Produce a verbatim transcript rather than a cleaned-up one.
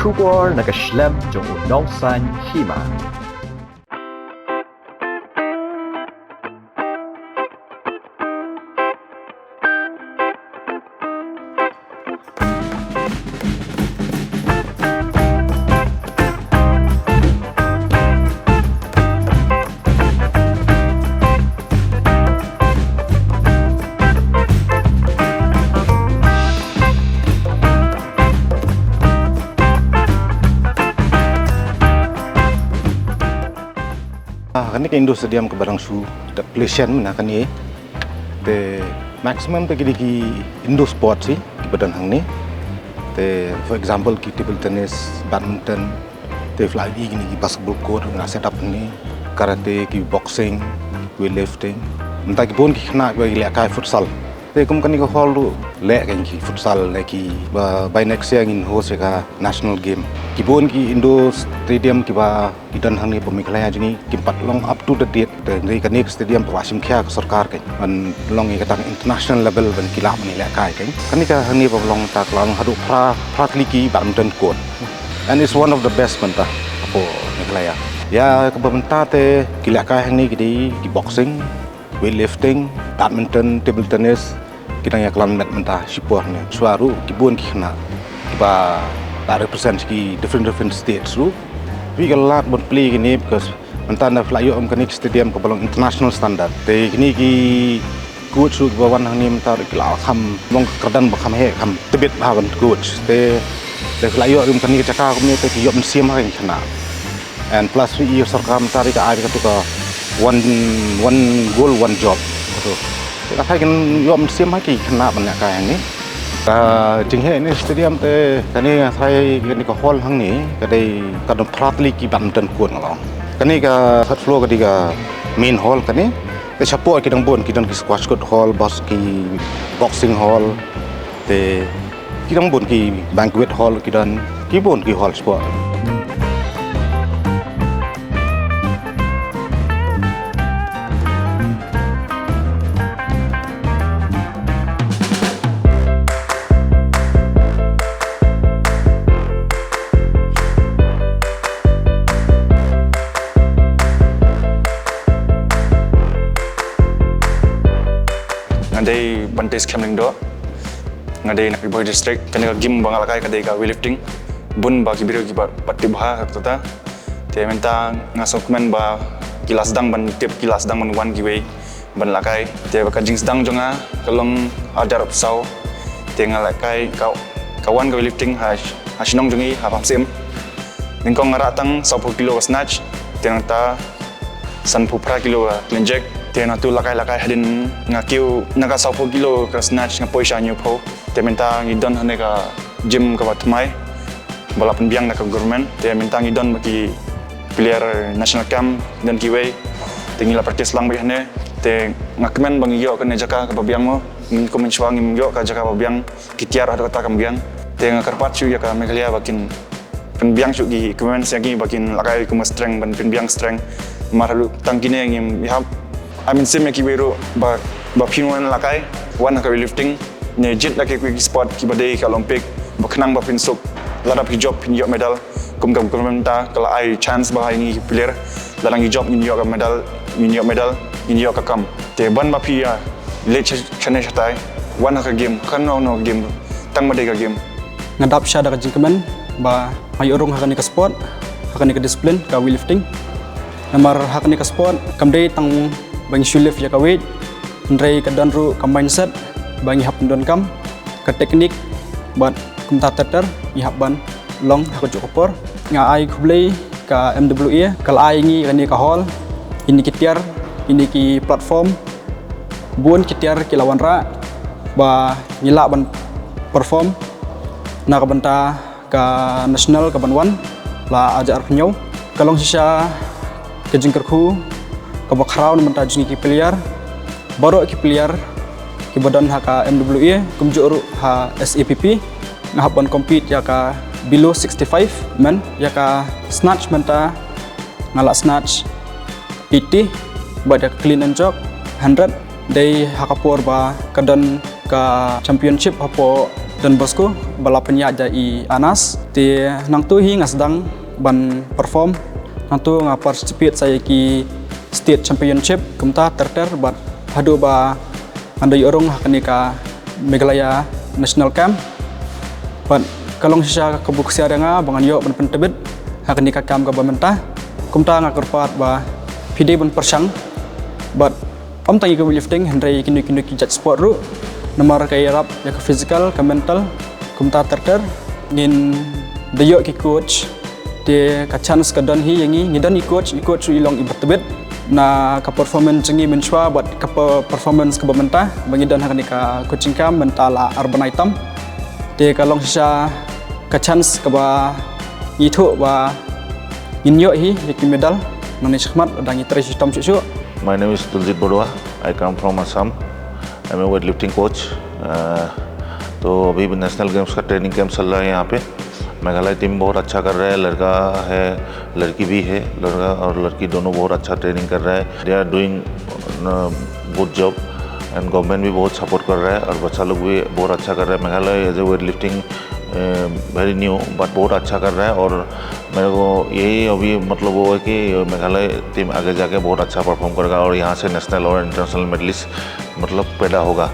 Khubor na ka shlem jong u nongsan hima. Ah, kane ka indoor stadium kaba dang shu da plie shen mynta kane. Te maximum te ki dei ki indoor sports hi kiba don hangne. Te for example ki table tennis, badminton, te phi lah ïohi kine ki basketball court nga set up hangne, karate, ki boxing, weightlifting. Mynta ki bun ki khynnah kiba ki lehkai futsal. Te kum kane ka hall ruh leh kein ki futsal leh ki ba by next year ngin host ïa ka national game. Ki bun ki indoor stadium kiba ki don hangne ha Meghalaya jong ngi kim pat long up to the date. Te hynrei kane ka stadium pat la shim khia ka sorkar kein ban long ïa kata ka international level ban ki lah ban ïalehkai kein. Kane ka hangne ba long ta ka long haduh phra phra tylli ki badminton court. And it's one of the best mynta hapoh Meghalaya. Ïa kaba mynta te ki lehkai hangne ki dei ki boxing, weightlifting, badminton, table tennis, ki dang ïa klam met mynta shipor ne. Shuwa ruh ki bun ki khynnah kiba la represent ki different different states ruh. Wi ka lad ban plie kine because mynta na phi lah ïoh kum kane ka stadium kaba long international standard. Te kine ki coach ruh kiba wan hangne mynta ruh ki la kham long ka kyrdan ba kham heh kham tbit bha ban coach. Te te phi lah ïoh kum kane ka jaka kumne te ki ïoh mynsiem ha ki khynnah. And plus wi ïa sorkar mynta ruh ka ai ka tu ka one one goal one job. Ka tu. Ka thai kan ïoh mynsiem ha ki khynnah ban ïalehkai hangne. Ka jingheh ne stadium te kane thai kane ka hall hangne ka dei ka don phra tylli ki badminton court nga long. Kane ka third floor ka dei ka main hall kane. Te shapoh ki dang bun ki don ki squash court hall, bas ki boxing hall. Te ki dang bun ki banquet hall ki don ki bun ki hall sport. Nga dei Bantes Khem Lyngdoh. Nga dei na Ri Bhoi District. Kane ka gym ba nga lehkai ka dei ka weightlifting. Bun ba ki briew ki ba, ba tip bha kata. Te mynta nga sngewkmen ba ki la sdang ban tip, ki la sdang ban wan kiwei ban lehkai. Te ba ka jingsdang jong nga ka long arjar opsaw. Te nga lehkai ka, ka wan ka weightlifting ha, ha shnong jong ngi ha Pamsim. Nyngkong nga rah tang sawphew kilo ka snatch. Te nangta sanphew phra kilo ka clean jerk. Te nangta lehkai lehkai hadien nga kiew na ka sawphew kilo ka snatch nga poi sha hynñiewphew. Te mynta ngi don hangne ka gym kaba thymmai ba la pynbiang da ka government. Te mynta ngi don ba ki player national camp, don kiwei. Te ngi la practice lang beit hangne. Te nga kmen ba ngi ïoh kane jaka kaba biang mo. Ngim kum mynshuwa ngim ïoh ka jaka ba biang. Ki tiar haduh katta kam biang. Te nga kyrpad shuh ïa ka Meghalaya ba kin pynbiang shuh ki equipments ïa ngi ba kin lehkai kum ka strength ban pynbiang strength. Namar haduh tang kine ngim ïahap. Ai mynsiem ïa kiwei ruh ba, ba phin wan lehkai, wan ha ka weightlifting ne jied da kiwei ki sport kiba dei ha ka Olympic ba khnang ba phin suk. Lada phi jop phin ïoh medal. Kum ka government mynta ka la ai chance ba ha ngi ki player. Lada ngi jop ngin ïoh ka medal, ngin ïoh medal, ngin ïoh ka kam. Te ban ba phi ïa leit sha, shane shatai, wan ha ka game, kano kano game, tang ba dei ka game. Nga dap sha da ka jingkmen ba nga ïoh rung ha kane ka sport, ha kane ka discipline ka weightlifting. Namar ha kane ka sport kam dei tang ba ngi shu lift ïa ka weight, hynrei ka don ruh ka mindset ba ngi hap ban donkam, ka technique bad kumta ter ter ngi hap ban long ha kajuh ka por. Nga ai khublei ka M W A ka la ai ngi kane ka hall, kine ki tiar, kine ki platform, bun ki tiar ki la wanrah ba ngi lah ban perform na ka bynta ka national kaban wan la arhajar arphew hynñiew. Ka long shisha ka jingkyrkhu kaba khraw na bynta jong ngi ki player, baroh ki player kiba don ha ka M W A kumjuh ruh ha S A P P. Nga hap ban compete ïa ka below sixty-five men, ïa ka snatch mynta nga la snatch eighty, bad ïa ka clean and jerk hundred. Dei ha ka por ba ka don ka championship hapoh Don Bosco ba la pynïaid da i Anas. Te nangtu hi nga sdang ban perform. Nangtu nga participate sa ïa ki state championship kumta ter ter bad haduh ba ngan da ïoh rung ha kane ka Meghalaya National Camp. Bad ka long shisha ka buh ksiar ïa nga ba ngan ïoh ban pyntbit ha kane ka camp kaba mynta. Kumta nga kyrpad ba phi dei ban pyrshang bad ym tang ïa ka weightlifting hynrei ïa kino kino ki jait sport ruh. Namar ka ïarap ïa ka physical, ka mental kumta ter ter. Ngin da ïoh ki coach. Te ka chance ka don hi ïa ngi, ngi don i coach, i coach ruh i long iba tbit na ka performance jong ngi mynshuwa bad ka pe- performance kaba mynta ba ngi don ha kane ka coaching camp mynta la ar bnai tam. Te ka long shisha ka chance kaba ngi thuh ba ngin ïoh hi ïa ki medal nangne shakhmat lada ngi trei shitom shuh shuh. My name is Diljit Barua. I come from Assam. I'm a weightlifting coach. Uh, तो अभी भी national games का training camp चल रहा है यहाँ पे। मेघालय टीम बहुत अच्छा कर रहा है, लड़का है, लड़की भी है, लड़का और लड़की दोनों बहुत अच्छा ट्रेनिंग कर रहा है। They are doing good job and government भी बहुत सपोर्ट कर रहा है और बच्चा लोग भी बहुत अच्छा कर रहा है। Meghalaya as a weight lifting very new but बहुत अच्छा कर रहा है और मेरे को यही अभी मतलब वो है कि मेघालय टीम आगे जाके बहुत अच्छा परफॉर्म करेगा और यहाँ से नेशनल और इंटरनेशनल मेडलिस्ट मतलब पैदा होगा।